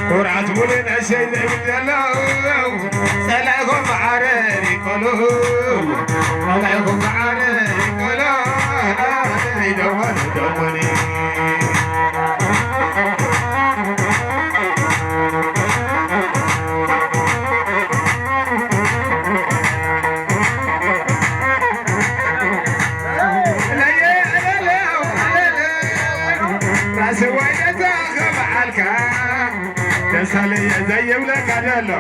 ኩርዓት ሙሉ ነሸይ ዘይብል ዘሎ፣ ጸላኢኹም ብዓረር ይቀሉ፣ ጸላኢኹም ብዓረር ይቀሉ፣ ደሞኒ ደሞኒ። ራስዋይ ነታ ከበዓልካ ደሳለየ ዘይብለካ ዘሎ፣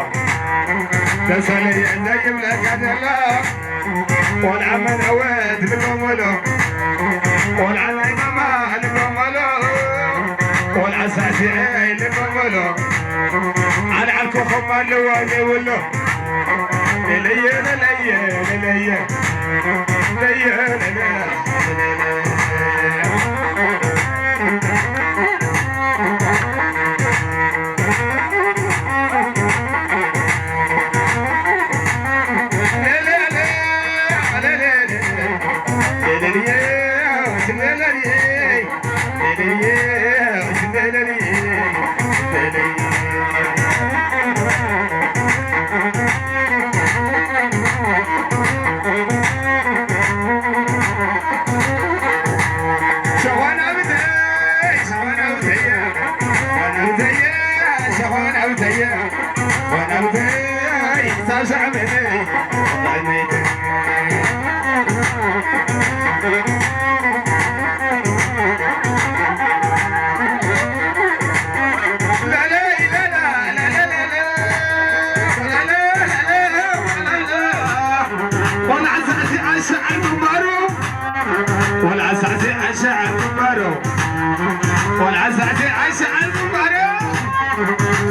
ደሳለየ ዘይብለካ ዘሎ። ቆልዓ መነወት ልቦም በሎ፣ ቆልዓ ናይ ማማ ልቦም በሎ፣ ቆልዓ ሳዕሲዐ ልቦም በሎ። ኣልዓል ኮኸብ ኣለዋ ዘይብሎ። ለለየ ለለየ ለለየ ለየ ለለየ። ቆልዓ ሳዕሲዓ ሸዓል ግንባሩ፣ ቆልዓ ሳዕሲዓ ሸዓል ግንባሩ፣ ቆልዓ ሳዕሲዓ ሸዓል ግንባሩ።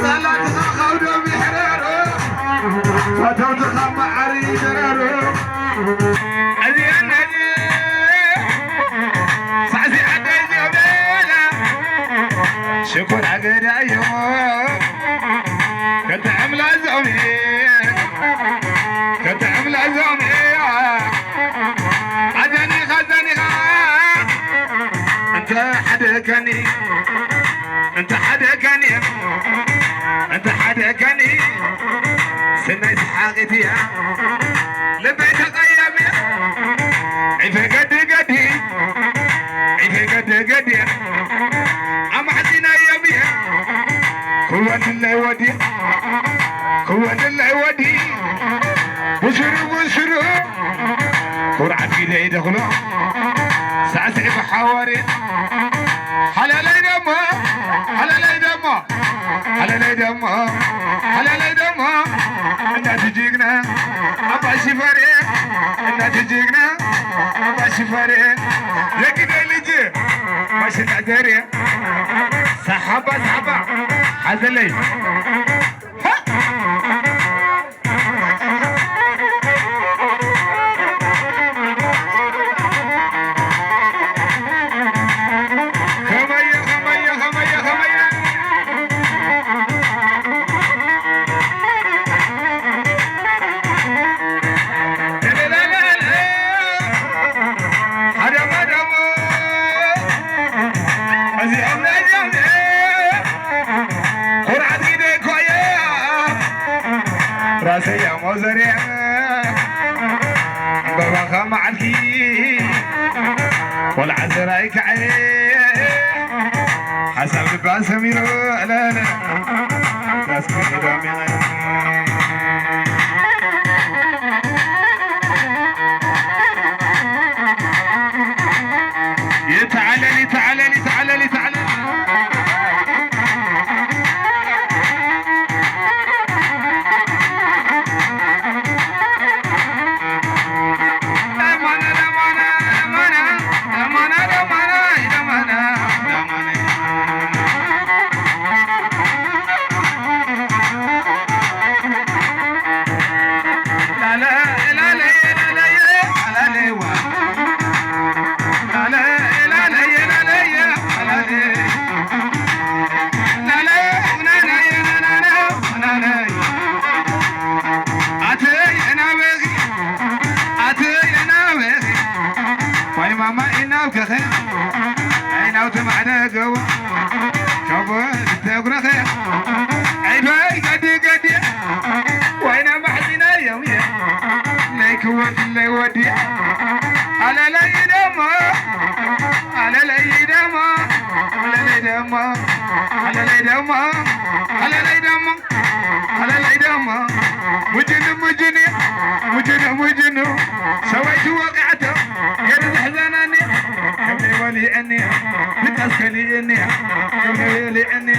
ጸላእትኻ ከብዶም ይሕረሩ፣ ፈተውትኻ መዓር ይድረሩ። እዚኣን ነዚ ሳዕሲዓ ደይ ዝበላ ሽኮር ኣገዳዮም። ከጥዕም ላዞም እየ፣ ከጥዕም ላዞም እየ። ኣዛኒኻ፣ ኣዛኒኻ፣ እንተ ሓደ ከኒ፣ እንተ ሓደ ከኒ፣ እንተ ሓደ ከኒ፣ ስነይ ሰሓቒት እያ፣ ልበይ ተቐያሚ እያ። ዒፈ ገዲ ገዲ፣ ዒፈ ገዲ ገዲ፣ ኣማሕጺናዮም እየ። ክወድለይ ወዲ፣ ክወድለይ ወዲ፣ ብስሩ ብስሩ፣ ኩርዓት ግደይ ደኽሎ፣ ሳዕስዒ ብሓዋሪ፣ ሓላለይ ደሞ፣ ሓላለይ ደሞ፣ ሓላለይ ደሞ፣ ሓላለይ ደሞ፣ እናቲ ጅግና፣ ኣባ ሽፈሬ፣ እናቲ ጅግና፣ ኣባ ሽፈሬ፣ የግደይ ልጅ፣ ማሽላ ዘሬ፣ ሰሓባ፣ ሰሓባ፣ ሓዘለይ። ከመየ፣ ከመየ፣ ከመየ፣ ከመየ። ሃደማ፣ ሃደማ። እዚኦም ናይ ጀምኤ ኩርዓት ግደ እኮ እዮም። ራሰይ እሞ ዘርያ ዕምበባኻ መዓልኪ ቆልዓ ዘራይ ከዐየ ሓሳብ ልባ ሰሚሩ ዕለለ ራስኪ ዳሚና ይተዓለል፣ ይተዓለል፣ ይተዓለል፣ ይተዓለል። ኣይበይ ገዲ ገዲ ዋይና ማሕዚና እዮም እየ ናይ ክወድለይ ወዲ ኣለለይ ደሞ ኣለለይ ደሞ ኣለለይ ደሞ ኣለለይ ደሞ ኣለለይ ደሞ ኣለለይ ደሞ ሙጅኑ ሙጅኑ ሙጅኑ ሙጅኑ ሰበይቲ ወቃዕቶ ገይሩ ዘሕዘነኒ ክብሪ ወሊዕኒ ብጣስ ከሊእኒ ክብሪ ወሊዕኒ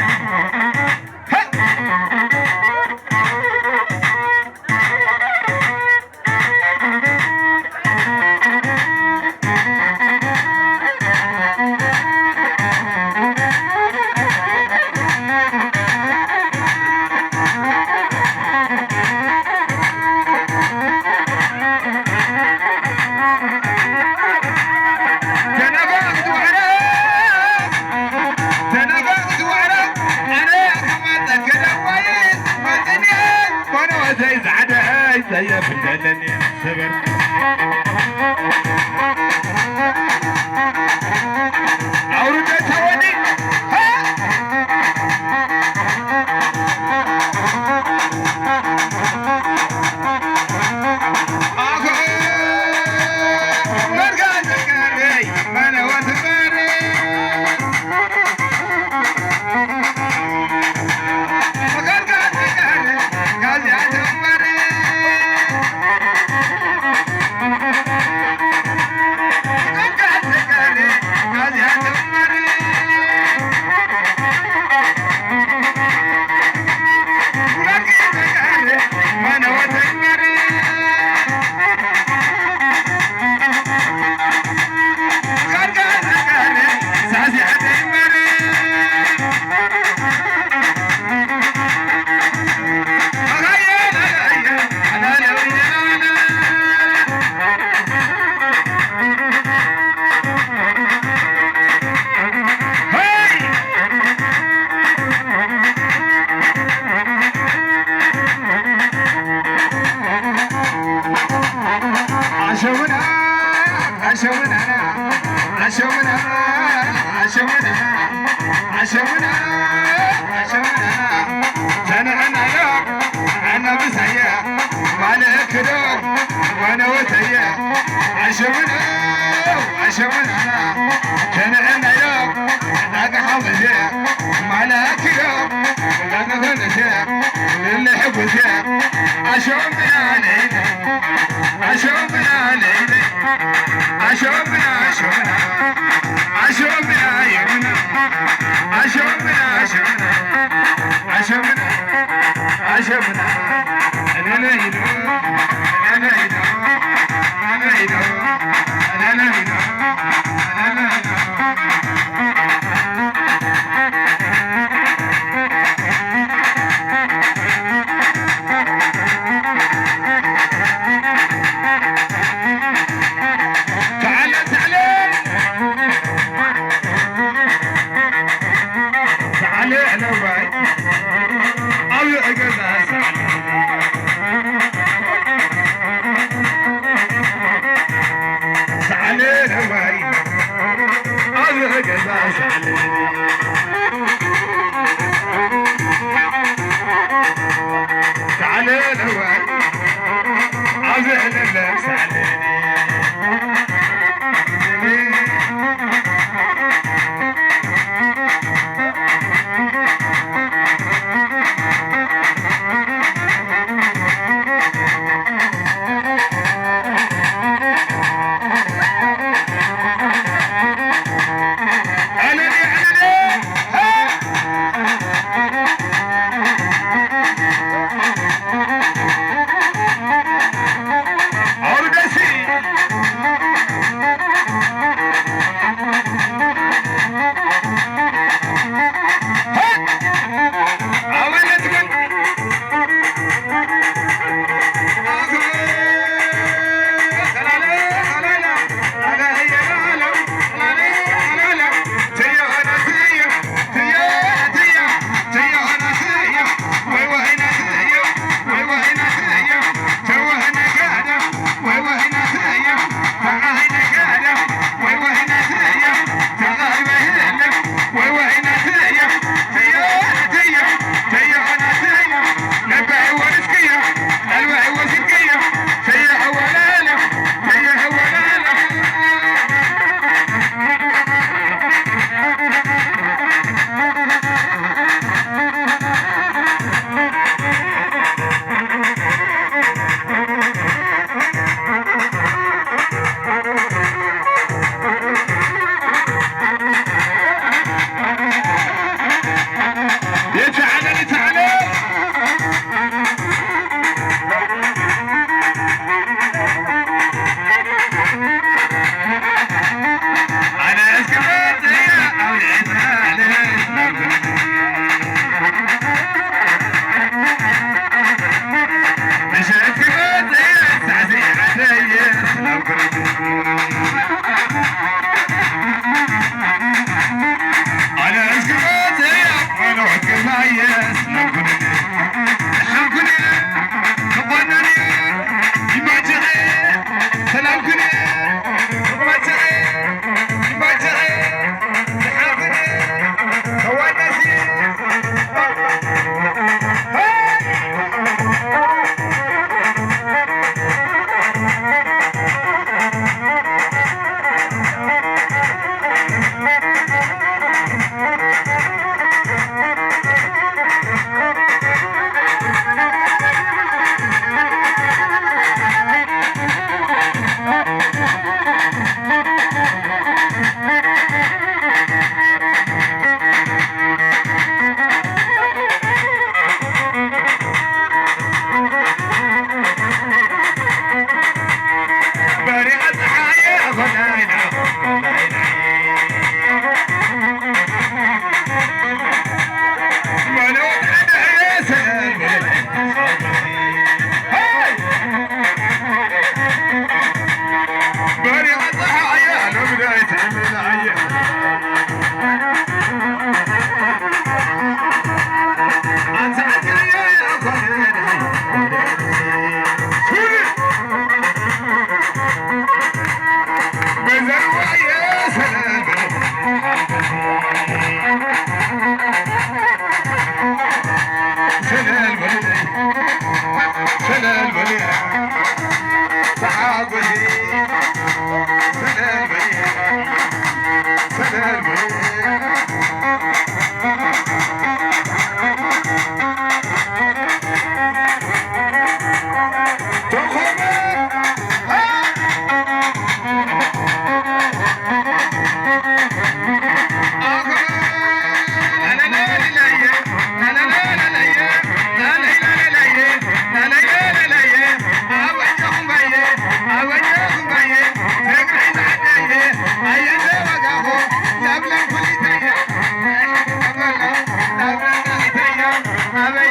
ኣበይ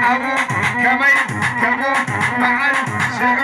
ኣብኡ ከመይ ከምኡ መዓል ሽዑ